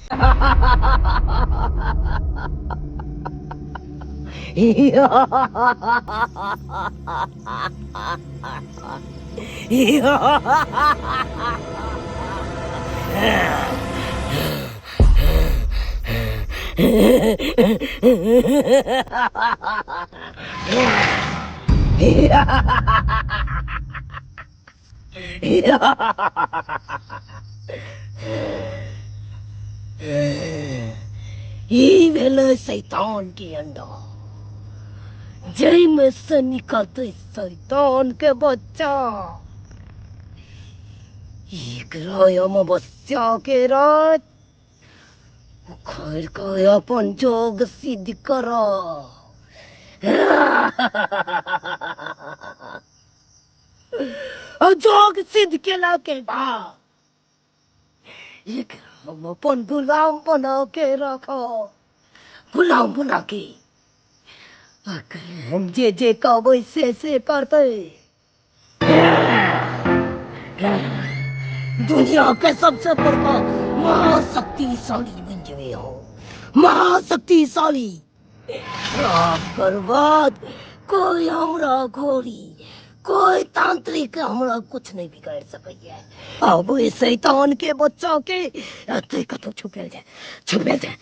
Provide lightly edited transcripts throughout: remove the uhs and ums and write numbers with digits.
ई भेलै शैतान के अंडा, जाहिमे से निकलतै शैतान के बच्चा। एकरा अमावस्या के रात उखाड़ि कऽ अपन जोग सिद्ध कर। जोग सिद्ध केला के बाद एकरा हम अपन गुलाम बना के रखब। गुलाम बना के हम जे जे कहबै से से करतै। दुनिया के सबसे बड़का महाशक्तिशाली बन जेबै हम, महाशक्तिशाली। ओकर बाद कोई हमरा घोड़ी, कोई तांत्रिक हमरा कुछ नहीं बिगाड़ सकैया। अब ओहि शैतान के बच्चा के एते कतौ छुपेल जाय, छुपेल जाय।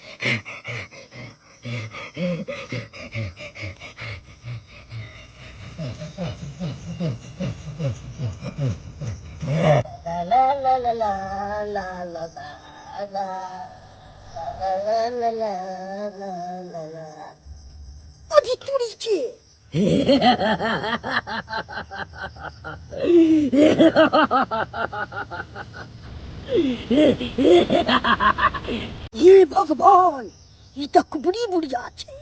ला ला ला ला ला ला ला ला ला ला ला ला ला। अरे तुरी के हे भगवान, ई तऽ कुबरी बुढ़िया छै।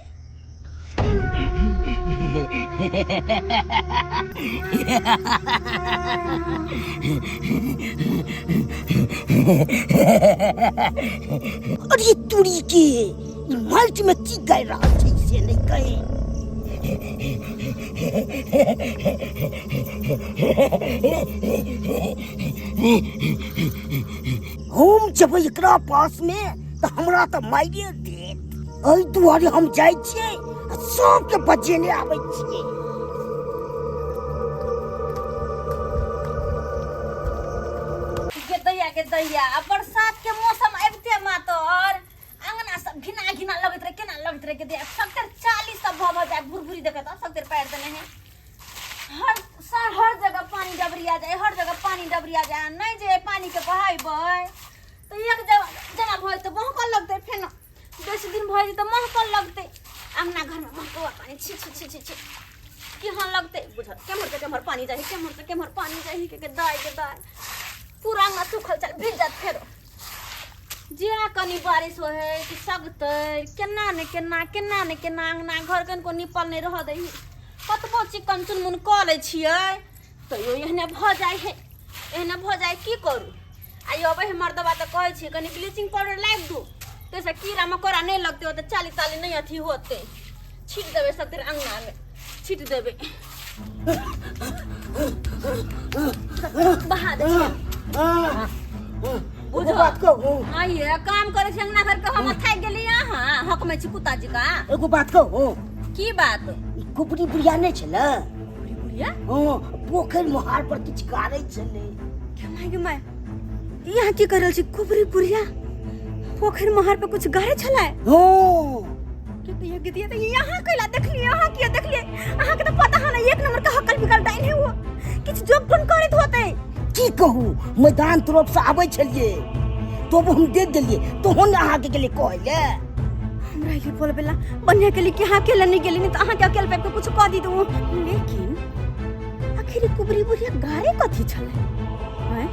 अरे तुरी के, ई माटि में की गाड़ि रहल छै से नहि कही। हम जेबै एकरा पास में तऽ हमरा तऽ मारिए देत। एहि दुआरे हम जाइ छियै आ सबके बजेने आबै छियै। गे दैया, गे दैया, आ बरसात के मौसम आबिते मातर अंगना सब घिना घिना लगैत रहे, केना लगैत रहे गे दैया। सगतर चाली सब भऽ भऽ जाय, भुरभुरी देखैत सगतर पारि देने है। हर सर हर जगह पानी डबरिया जाय, हर जगह पानी डबरिया जाय। नहि जे पानी के बहेबै तऽ एक जगह जमा भऽ जेतै, बहकऽ लगतै। फेर बेसी दिन भऽ जेतै, महकऽ लगतै अंगना घरमे। महकौआ पानी, छी छी छी छी छी, केहन लगतै बुझल। केम्हर से केम्हर पानी जाइ, केम्हर से केम्हर पानी जाइ। के दाय, के दाय, पूरा अंगना सुखल चल भीज जात। फेरो जे कनी बारिश होइ है कि सगतै केना ने केना, केना ने केना अंगना घर कनिको निपल नहि रहऽ दै। कतबो चिकन चुनमुन कऽ लै छियै तैयो एहने भऽ जाइ है, एहने भऽ जाइ। की करू? आइ अबै है मर्दबा तऽ कहै छियै, कनि ब्लीचिंग पाउडर लाबि दू, ताहिसँ कीड़ा मकोड़ा नहि लगतै, ओतऽ चाली ताली नहि अथी होतै। छीट देबै सभतरि अंगनामे, छीट देबै। बहा दै छियै। एगो बात कहू? आइए काम करै छी अंगना घर के, हम थाकि गेली। अहाँ हकमै छी कुत्ता जकाँ। एगो बात कहू? की बात? ई कुबरी बुढ़िया नहि छलै? कुबरी बुढ़िया? हँ, पोखरि मोहार पर किछु गाड़ै छलै। गे माय, गे माय, ई अहाँ की कर रहल छी? कुबरी बुढ़िया पोखरि मोहार पर कुछ गाड़ै छलै? हँ। के तो ये गिदिया तो यहाँ कैला देखलिए? अहाँ किया देखलिए? अहाँ के तो पता है ना, एक नंबर का हकल बिकल डाइन है वो, किछु जोग टोन करैत होतै। की कहू, मैदान तरफ से आबै छलियै तब हम देख गेलियै, तोहन अहाँके गेलियै कहै ले। हमरा एली बोलबेला बढ़िया के लिए कि अहाँ अकेले नहीं गेली, नहीं तो अहाँ के अकेले पाबि के कुछ कह दी। लेकिन आखिर ई कुबरी बुढ़िया गारे कथी छलै हैं?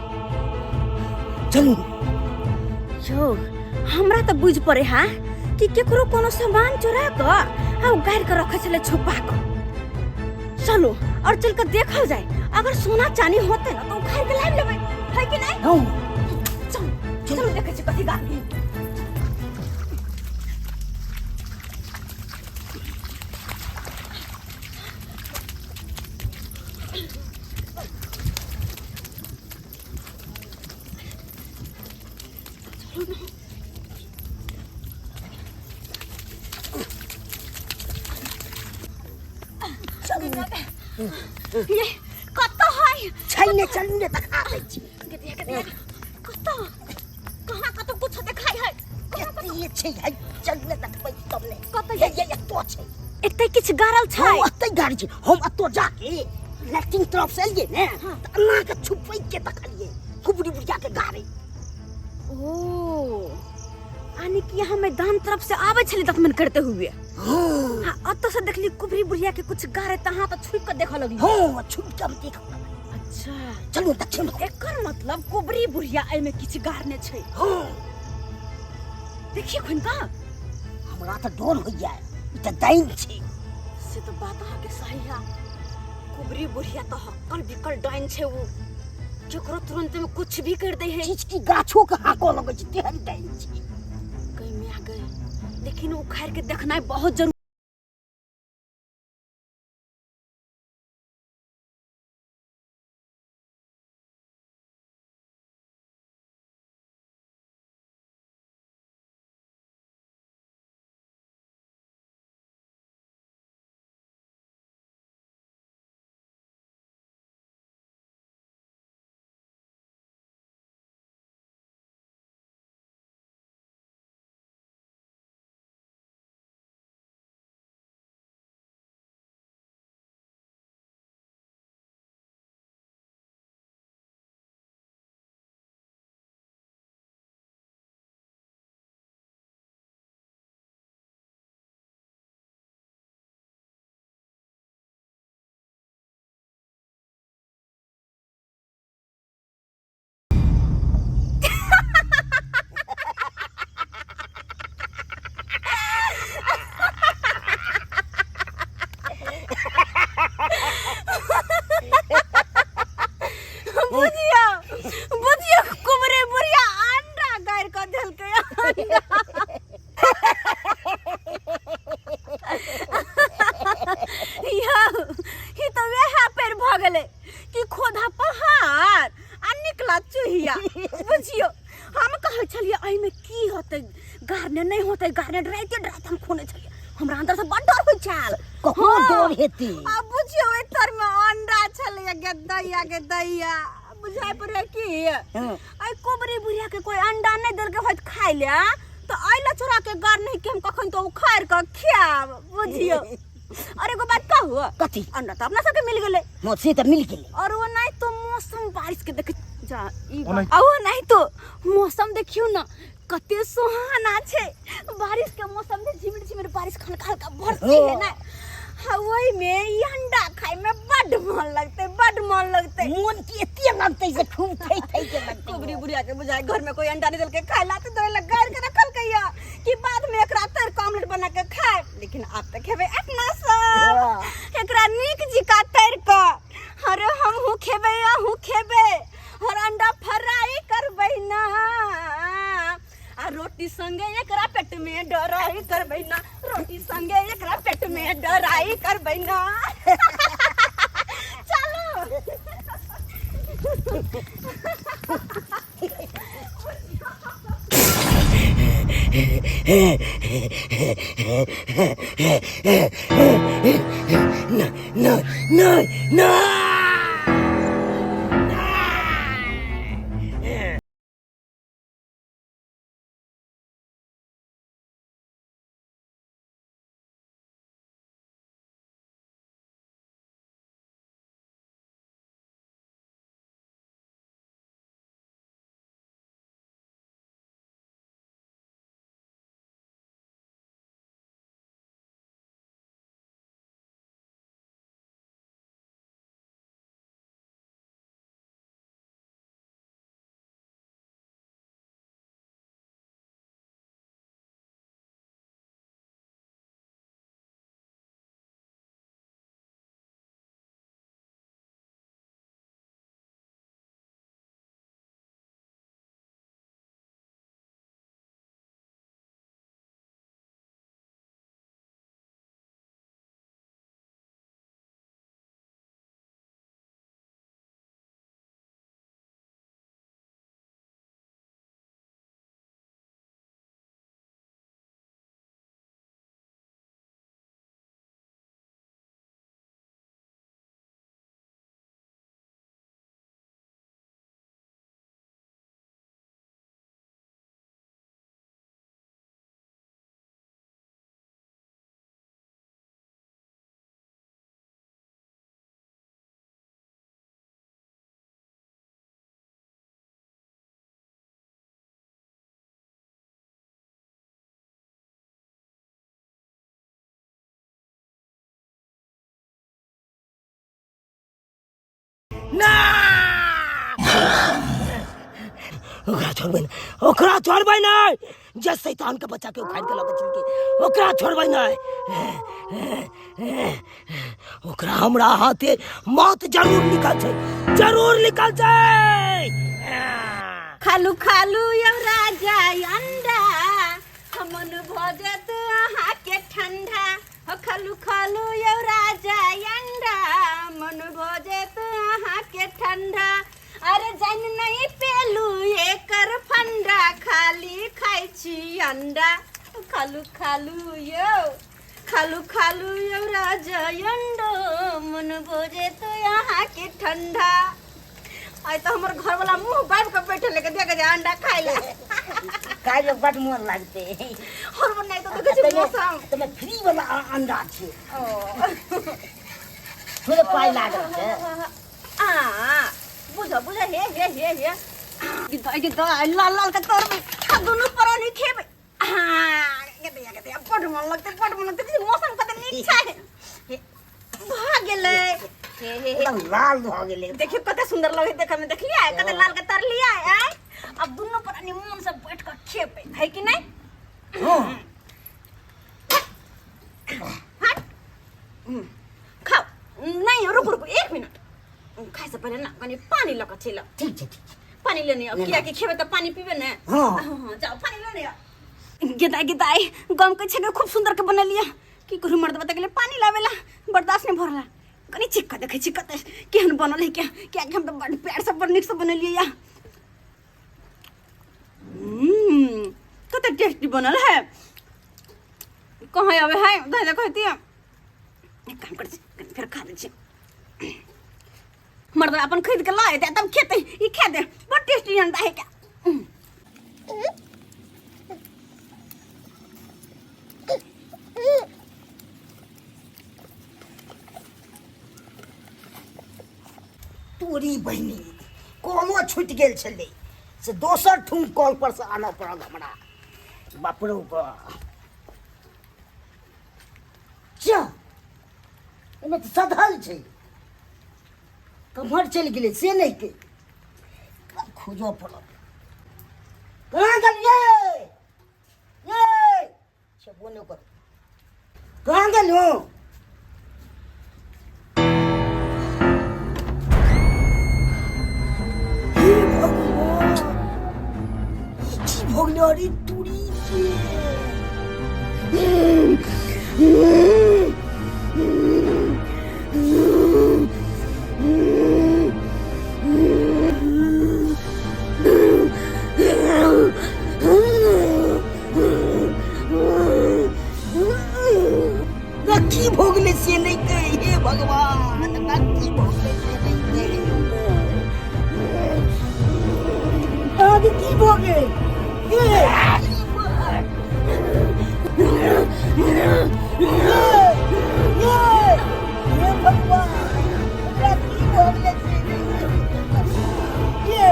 चलू। यौ, हमरा तऽ बुझि पड़े हा कि केकरो कोनो सामान चोरा कऽ आ ओ गाड़ि कऽ रखै छलै छुपा कऽ। चलो और चल कऽ देखल जाय, अगर सोना चानी होते ना तो उखाड़ के लाबि लेबै, है कि नहीं? हँ। चलो चलो, देखै छी कथी गाड़ी। ये कतऽ है? छै ने, चलू ने, देखा दै छी। गे दैया, गे दैया, कतऽ कहाँ कतऽ कुछ देखाइ है? एतै छै है, चलू ने, देखबै तब ने। कतऽ? ये ये एतो छै। एतै किछु गाड़ल छै। हम ओतै गाड़ी छै। हम एतो जाके लैट्रिन तरफ से एलियै ने, तऽ एना के छुपै के देखलियै कुबरी बुढ़िया के गाड़ी। ओ यानी कि यहाँ मैदान तरफ से आबै छली दतमन करते हुए। हाँ। हाँ, ओतऽ से देखली कुबरी बुढ़िया के कुछ गाड़े, तहाँ तऽ छुप के देखऽ लगली। हाँ, छुप के हम देख। अच्छा। चलू, दक्षिण। एकर मतलब कुबरी बुढ़िया एहिमे किछु गाड़ने छै। हाँ। देखिए खुन का। हमरा तऽ डर होइया, ई तऽ डाइन छै। से तऽ बात अहाँके सही है। कुबरी बुढ़िया तऽ हक्कल बिकल डाइन छै, ओ केकरो तुरंत में कुछ भी कर दे है। चीज की गाछो के हाको लगै छै, तेहन डाइन छै। गई मिया गई, लेकिन उखाड़ के देखनाइ बहुत जरूरी। बुझियो बुझियो, कुबरे बुढ़िया अंडा गाड़ि कऽ देलकै अंडा। यौ, ई तऽ वएह पेड़ भऽ गेलै कि खोधा पहाड़ आ निकला चूहिया। बुझियो, हम कहै छलियै एहिमे की होतै, गार्ने नहि होतै गार्ने। डराइते डराइते हम खोने छलियै, हमरा अंदर से बड डर होइ छल। कखनो डर हेतै। आ बुझियो, ओहि तर में अंडा छलैया। गे दैया, गे दैया, बुझाइ पड़ै कि एहि कोबरी बुढ़िया के कोई अंडा नहि देलकै होइत खाइ ले, तऽ एहि ला चोरा के गार नहीं कि हम कखन तो उखाड़ के खायब। बुझियो, और एगो बात कहू? कथी? अंडा तऽ अपना सबके मिल गेलै। से तऽ मिल गेलै। और वो नहीं तो मौसम बारिश के देख जा ई ओ नहीं। आ वो नहीं तो मौसम देखियो ना, कते सुहाना छै। बारिश के मौसम में झिमिर झिमिर बारिश हल्का हल्का बरसै है ना। हाँ, ओहि में ई अंडा खाय में बड मन लगतै, बड मन लगतै। मोन के एते लगतै से खूब थै थै के लगतै। कुबरी बुढ़िया के बुझाय घर में कोई अंडा नहीं देलकै खाय ला, तऽ तोरे लग गाड़ के रखलकै या कि बाद में एकरा तर के ऑमलेट बना के खाय, लेकिन आब तऽ खेबै अपना सब एकरा नीक जिका तर के। अरे हमहूँ खेबै, अहूँ खेबै और अंडा फ्राई करबै ना, आ रोटी संगे एकरा पेट में डराई करबै ना, रोटी संगे एकरा पेट में डराई करबै ना। चलो। नहि नहि नहि। ना ओकरा छोड़बै नहि, ओकरा छोड़बै नहि, जे शैतान के बच्चा के उखाड़ि के लऽ के चलि गेल, ओकरा छोड़बै नहि। ओकरा हमरा हाथे मौत जरूर लिखल छै, जरूर लिखल छै। खालू खालू यौ राजा अंडा, हमन भऽ जायत अहाँके ठंडा। हो खालू खालू यौ राजा अंडा, मन भऽ जायत अहाँके ठंडा। अरे जानि नहि पेलू एकर फंडा, खाली खाइ छी अंडा। खालू खालू यौ, खालू खालू यौ राजा अंडा, मन भऽ जायत अहाँके ठंडा। आइ तऽ हमर घरवाला मुंह बाबि कऽ बैठल है, देख जे अंडा खाइ ले। खाइ ले बड मोन लागतै। और बनाइ तऽ देखै छी मौसम। तमे फ्री वाला अंडा छै। ओ थोड़े पाइ लागल छै। आ बुझ बुझ, हे हे हे हे, गिद्दा गिद्दा, लाल लाल के तोड़बै आ दुनू प्राणी खेबै। हाँ गे गे, बड मन लगतै, बड मन लगतै। मौसम कते नीक छै, हे, भऽ गेलै। हे हे हे, एकदम लाल भऽ गेलै। देखियौ कते सुंदर लगै देखै में। देखलियै कते लाल के तरलियै? आय अब दुनू प्राणी मन से बैठ के खेबै, है कि नहीं? हँ। हट, खाओ। नहीं, रुकू रुकू, एक मिनट। खाए से पहले ना कनी पानी लऽ कऽ चलि आउ। ठीक छै, ठीक छै। पानी लेने आओ, किया कि खेबै तऽ पानी पीबै ने। हँ। हँ, जाओ पानी लेने आओ। गेदाई गेदाई गम के छेके खूब सुंदर के बनेलियै। की करू मर्द बता गेलै पानी लावेला, बर्दाश्त नहीं भरला। कनी चेक कऽ देखै छी कते केहन बनल है, क्या किया कि हम तऽ बड़ प्यार से बड़ नीक से बनेलियै या। कते टेस्टी बनल है। कहाँ आवे है दादा कहती है। एक काम कर छी, कनी फेर खा दै छी। मर्द अपन खरीद के लाए दे तब खेते, ई खा दे, बड़ टेस्टी अंडा है क्या। तोरी बहिनी, कलो छूटि गेल छलै से दोसर ठुम कल पर से आनऽ पड़ल हमरा। बाप रौ बा, जा एहिमे तऽ सधल छै, कम्हर चलि गेलै से नहि के खोजऽ पड़त। कहाँ गेलियै ये? छेबो नहि कर, कहाँ गेलहुँ? हे भगवान, ई की भऽ गेलै? अरे तोरी के। ना की भऽ गेलै से नहि कहि। हे भगवान, ना की भऽ गेलै से नहि कहि। अहाँके की भऽ गेल? हे हे भगवान, एकरा की भऽ गेलै से नहि कहि। हे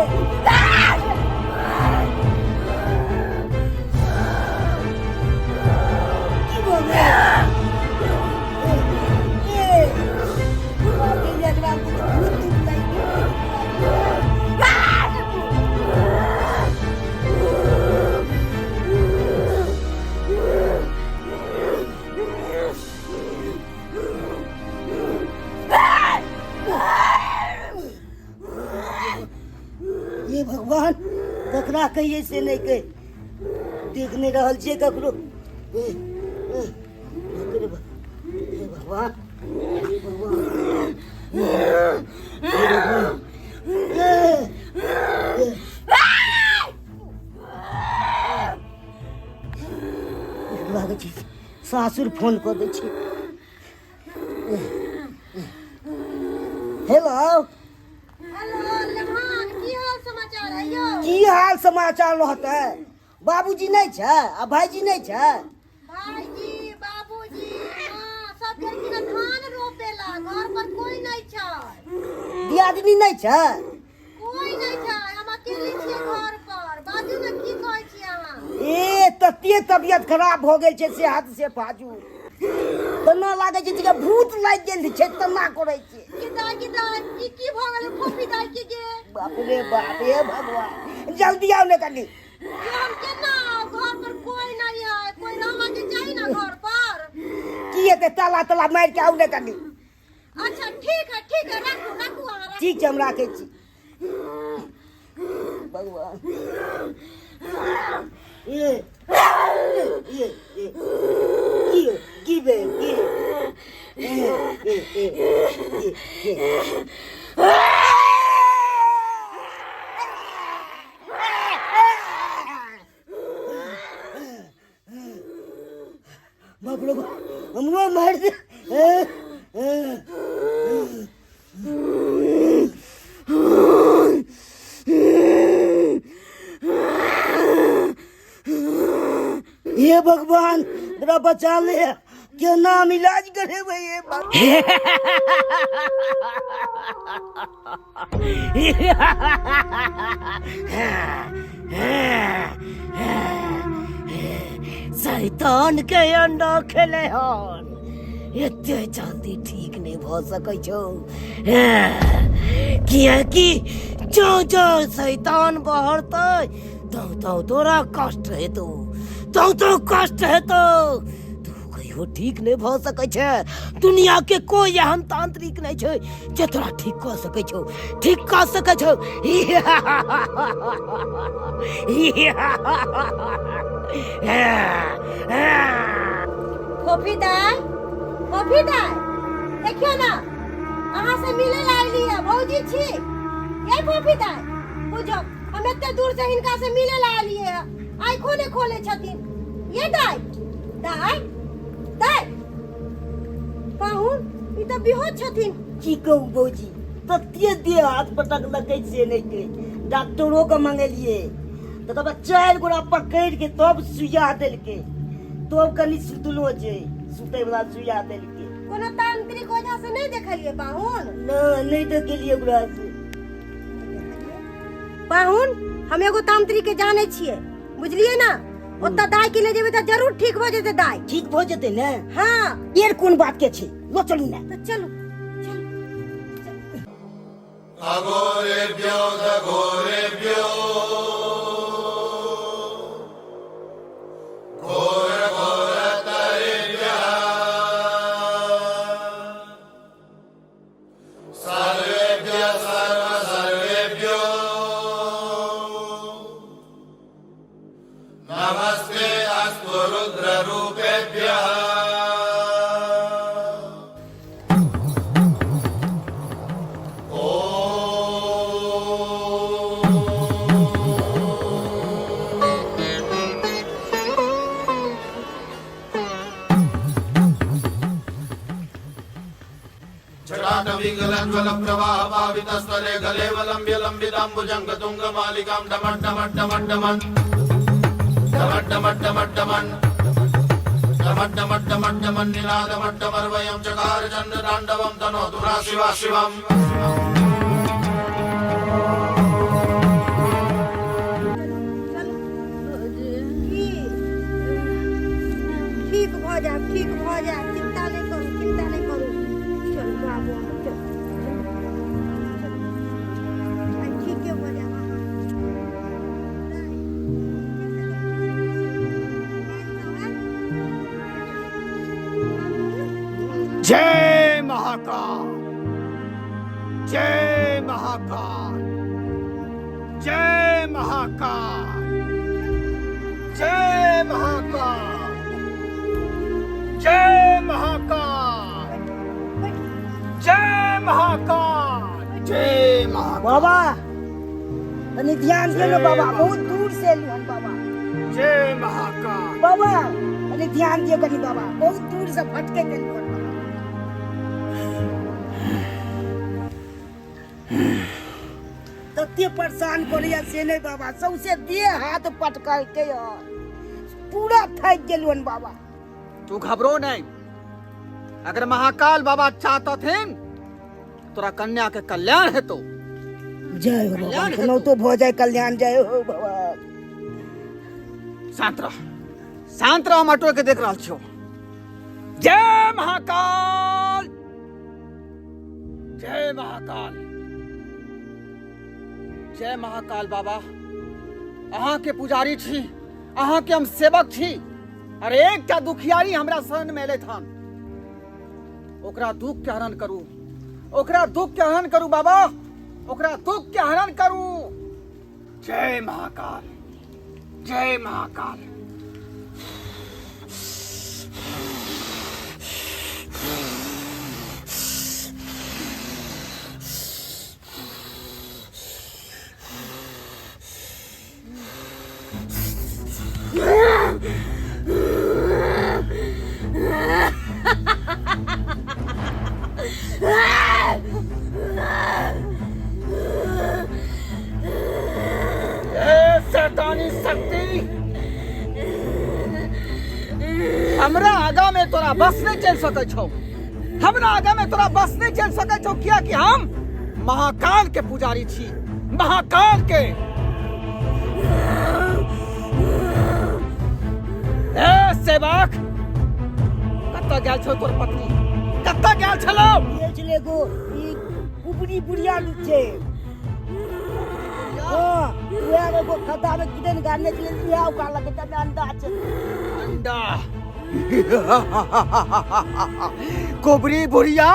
की भऽ गेल? ए, बाप रे, एकरा कुछ भूत तूत लागि गेल। हे भगवान, ककरा कहिए से नहि कहि, देख नहि रहल छियै ककरो। हे हे हे भगवान, हे भगवान, हे भगवान, हे, हे। लागै छै सासुर फोन कऽ दै छै। हेलो। हेलो लेभान, की हाल समाचार है यौ? की हाल समाचार रहतै? बाबूजी नहि छै आ भाईजी नहि छै? भाईजी, बाबूजी, माँ सब गेलखिन हँ धान रोपेला, घर पर कोई नहि छै। दियादिनी नहि छै? कोई नहि छै, हम अकेले छियै घर पर। बाजू ने, की कहै छियै अहाँ? ए, तते तबियत खराब भऽ गेल छै से हद से फाजू। तना लागै छै जेना भूत लागि गेल छै तना करै छै। के दाइ के दाइ, ई की भऽ गेलै फोफी दाइ के गे? बाप रे बाप, हे भगवान, जल्दी आउ ने कनी। ये हम केना आउ? घर पर कोई नहीं है, कोई रहना के चाही ना घर पर। की हेतै, ताला ताला मारि के आउ ने कनी। अच्छा ठीक है, ठीक है, राखू राखू अहाँ राखू। ठीक छै, हम राखै छी। भगवान, ए ए ए, की की भेल की? ए ए ए ए ए, बाप रे बाप, हमरो मारि दे। ए, ए, हे भगवान, तोरा बचा ले, केना हम इलाज करेबै? हे भगवान। शैतान के अंडा खेले हन, एते जल्दी ठीक नहीं भऽ सकै छौ, किएकि जो जो शैतान बहरतै तौ तौ तोरा कष्ट हेतौ, तौ तौ कष्ट हेतौ। तू कहियो ठीक नहीं भऽ सकै छै। दुनिया के कोई एहन तांत्रिक नहीं छै जे तोरा ठीक कऽ सकै छौ, ठीक कऽ सकै छौ। फोफी दाइ, फोफी दाइ, देखियौ ने, अहाँ से मिले ला अयली है भौजी छी। ये फोफी दाइ, बुझो हम एते दूर से हिनका से मिले ला अयलियै है, आँखो नहि खोले छथिन। ये दाइ, दाइ, दाइ, पाहुन, ई तऽ बेहोश छथिन। की कहू भौजी, तते देह हाथ पटकलकै से नहि कहि। डॉक्टरो के मंगेलियै, तकर बाद 4 गोरा पकड़ि के तब सुइया देलकै, तब कनि सुतलो छै, सुतै वला सुइया देलकै। कोनो तांत्रिक ओझा से नहि देखलियै पाहुन? नहि, नहि देखलियै ओकरा से। पाहुन, हम एगो तांत्रिक के जानै छियै, बुझलियै ना? ओतऽ दाइ के ले जेबै तऽ जरूर ठीक भऽ जेतै दाइ। ठीक भऽ जेतै ने? हाँ। एर कोन बात के छै, लो चलू ने। तऽ चलू चलू। अघोरेभ्यो दघोरेभ्यो घोर घोरतरेभ्यः सर्वेभ्यः सर्व सर्वेभ्यो नमस्ते अस्तु रुद्ररूपेभ्यः। जटाटवीगलज्वलप्रवाहपावितस्थले गलेवलम्ब्य लम्बिताम्बुजङ्गतुङ्गमालिकां डमड् डमड् डमड् डमन् डमड् डमड् डमड् डमन् डमड् डमड् डमड् डमन् निनादमड्डमर्वयं चकार चण्डताण्डवं तनोतु नः शिवा शिवम्। चलू की ठीक भऽ जायब, ठीक भऽ जायब, चिंता नहि करू, चिंता नहि करू। चलू बाबू, चलू चलू चलू, आइ ठीके भऽ जायब अहाँ। जय महाकाल, जय महाकाल, जय महाकाल, जय महाकाल, जय महाकाल, जय महाकाल, जय महाकाल। बाबा तनी ध्यान दियौ ने बाबा, बहुत दूर से एलहुँ हम बाबा। जय महाकाल। बाबा तनी ध्यान दियौ कनी बाबा, बहुत दूर से फटके एलहुँ हम बाबा। तते परेशान करैया से नहि बाबा, सौंसे देह हाथ पटकलकै हन, पूरा थाकि गेलहुँ हन बाबा। तू घबरो नहीं, अगर महाकाल बाबा चाहतथिन तोरा कन्या के कल्याण हेतो। जय हो बाबा, कल्याण हेतौ। केनाहितो भऽ जाय कल्याण, जय हो बाबा। शांत रह, शांत रह, हम ऑटो के देख रहल छियो। जय महाकाल, जय महाकाल, जय महाकाल। बाबा, अहाँ के पुजारी छी, अहाँ के हम सेवक छी, और एकटा दुखियारी हमरा शरण में एलथि हन, ओकरा दुख के हरण करू, ओकरा दुख के हरण करू बाबा, ओकरा दुख के हरण करू। जय महाकाल, जय महाकाल। ए शैतानी शक्ति, हमरा आगा में तोरा बस नहीं चल सकै छौ, हमरा आगा में तोरा बस नहीं चल सकै छौ, किया कि हम महाकाल के पुजारी छी, महाकाल के। ए सेवक, कतऽ गेल छौ तोर पत्नी? कतऽ गेल छलौ? गेल छलै एगो ई कुबरी बुढ़िया लुक छै। हाँ, वएह एगो खद्दा में किदन गाड़ने छलै, इएह उखाड़लकै, तब अंडा छै। अंडा कुबरी बुढ़िया,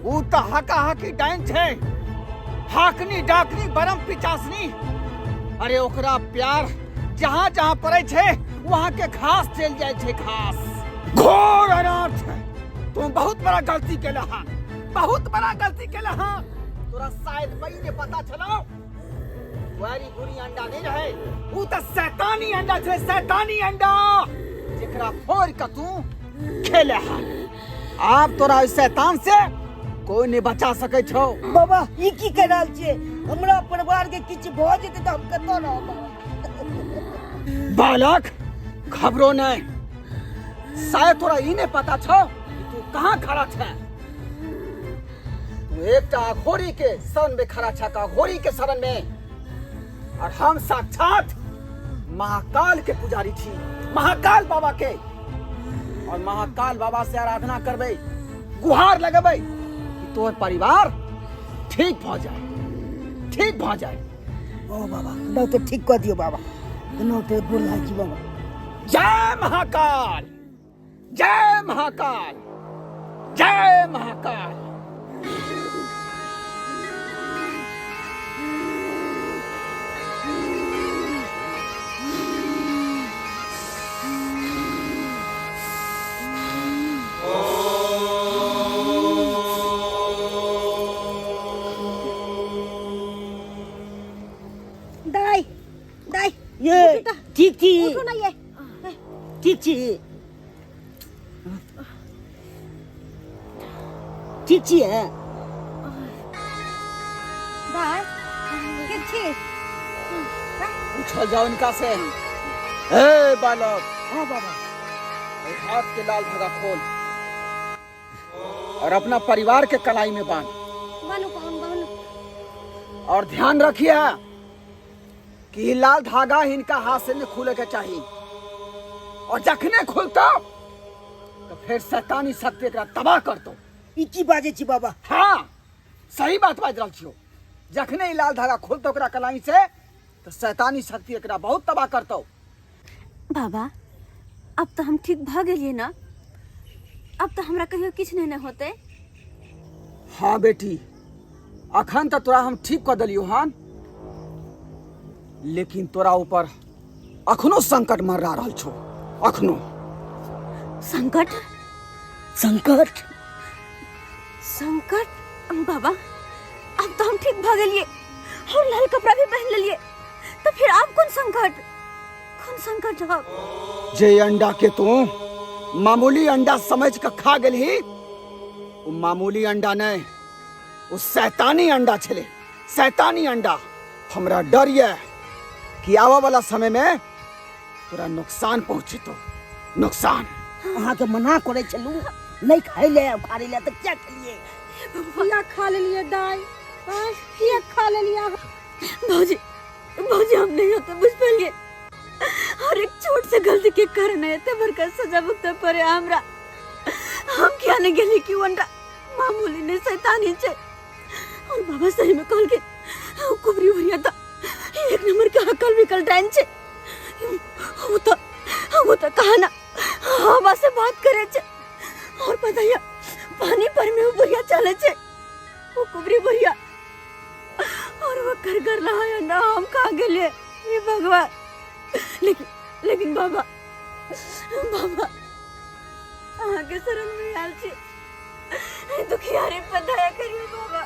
ऊ तऽ हाका हाकी डाइन छै, हाकनी डाकनी बरम पिचासनी। अरे ओकरा प्यार जहाँ जहाँ पड़े छै वहाँ के घास चलि जाइ छै, घास। घोर अनर्थ, तू बहुत बड़ा गलती केला हन, बहुत बड़ा गलती केला हन। तोरा शायद बड़ी ने पता छलो, वारी बुरी अंडा नहीं रहे, ऊ तऽ शैतानी अंडा छै, शैतानी अंडा, जेकरा फोड़ के तू खेले हन। आब तोरा ओहि शैतान से कोई नहीं बचा सकै छौ। बाबा, ई की कहि रहल छियै? हमरा परिवार के किछु भऽ जेतै तऽ हम कतऽ रहब बाबा? बालक, घबरो नहीं, शायद तोरा ई नहीं पता छौ कि तू कहाँ खड़ा छै। तू एकटा अघोरी के शरण में खड़ा छा, अघोरी के शरण में, और हम साक्षात महाकाल के पुजारी छी, महाकाल बाबा के, और महाकाल बाबा से आराधना करबै, गुहार लगेबै कि तोहर परिवार ठीक भऽ जाए, ठीक भऽ जाए। ओ बाबा, केना तो ठीक कऽ दियौ बाबा, केना तो गोर लागै छी बाबा। जय महाकाल, जय महाकाल, जय महाकाल। दाई, दाई, ये उठू तऽ। ठीक छी। उठू ना ये। ठीक छी, ठीक छी है। दाई, ठीक छी? पूछल जाओ इनका से। ए बालक। हाँ बाबा। ए हाथ के लाल धागा खोल और अपना परिवार के कलाई में बांध। बान्हू पाहुन, बान्हू। और ध्यान रखिए कि लाल धागा इनका हाथ से नहीं खुले के चाहिए, और जखने खुलता तो फिर शैतानी शक्ति एकरा तबाह कर दो। ई की बाजै छी बाबा? हाँ, सही बात बाजि रहल छियौ। जखने ई लाल धागा खुलतौ ओकरा कलाई से तो शैतानी शक्ति एकरा बहुत तबाह करतौ। बाबा, अब तो हम ठीक भऽ गेलियै ना, अब तो हमरा कहियो किछु नहीं ने होतै। हाँ बेटी, अखन तऽ तोरा हम ठीक कऽ देलियौ हन, लेकिन तोरा ऊपर अखनो संकट मररा रहल छौ, अखनो। संकट? संकट? संकट? बाबा, अब तो हम ठीक भऽ गेलियै और लाल कपड़ा भी पहन लेलियै, तो फिर आब कोन संकट, कोन संकट अब? जे अंडा के तू मामूली अंडा समझ के खा गेलही, ओ मामूली अंडा नहीं, ओ शैतानी अंडा छले, शैतानी अंडा। हमरा डर ये कि आवा वाला समय में तोरा नुकसान पहुंचे, तो नुकसान। अहाँके मना करै छलहुँ नहि खाइ ले उखाड़ै ले, तऽ किया खेलियै? किया खा लेलियै दाई? आँय, किया खा लेलियै अहाँ? भौजी, भौजी, हम नहीं होते बुझ पेलिए, और एक छोट से गलती के कारण एते बड़का सजा भुगते पड़े हमरा। हम किया नहीं गेली कि अंडा मामूली नहीं शैतानी छै। और बाबा सही में कहल के कुबरी बुढ़िया तो एक नंबर के अकल विकल डाइन छै। वो तो कहा ना हवा से बात करे छै। और पता है पानी पर में वो बुढ़िया चले छै, वो कुबरी बुढ़िया। और वो घर घर रहा है ना, हम कहाँ गेलिए ये भगवान। लेकिन लेकिन बाबा बाबा अहाँके शरण में आयल छी, दुखियारे पर दया करियो बाबा।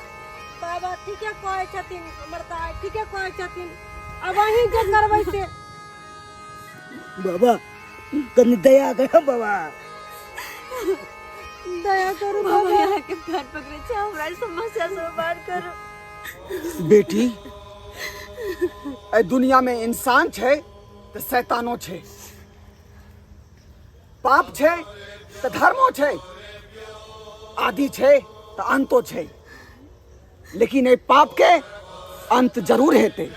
बाबा ठीके कहै छथिन, हमर दाइ ठीके कहै छथिन, अब अहीं जे करबै से। बाबा कनि दया करो बाबा, दया करू बाबा। बाबा। यहाँ के पैर पकड़े छे, हमरा ई समस्या से बाहर करू। बेटी, एहि दुनिया में इंसान छै तऽ शैतानो छै, पाप छै तऽ धर्मो छै, आदि छै तऽ अंतो छै, लेकिन एहि पाप के अंत जरूर हेतै।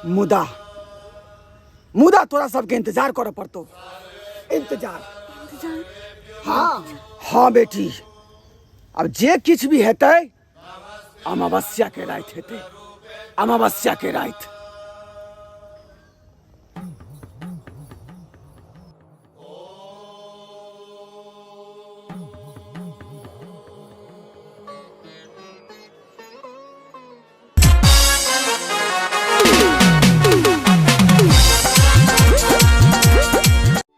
मुदा मुदा तोरा सबके इंतजार करऽ पड़तो, इंतजार। हाँ हाँ बेटी, अब जे किछु भी हेतै अमावस्या के राति हेतै, अमावस्या के राति।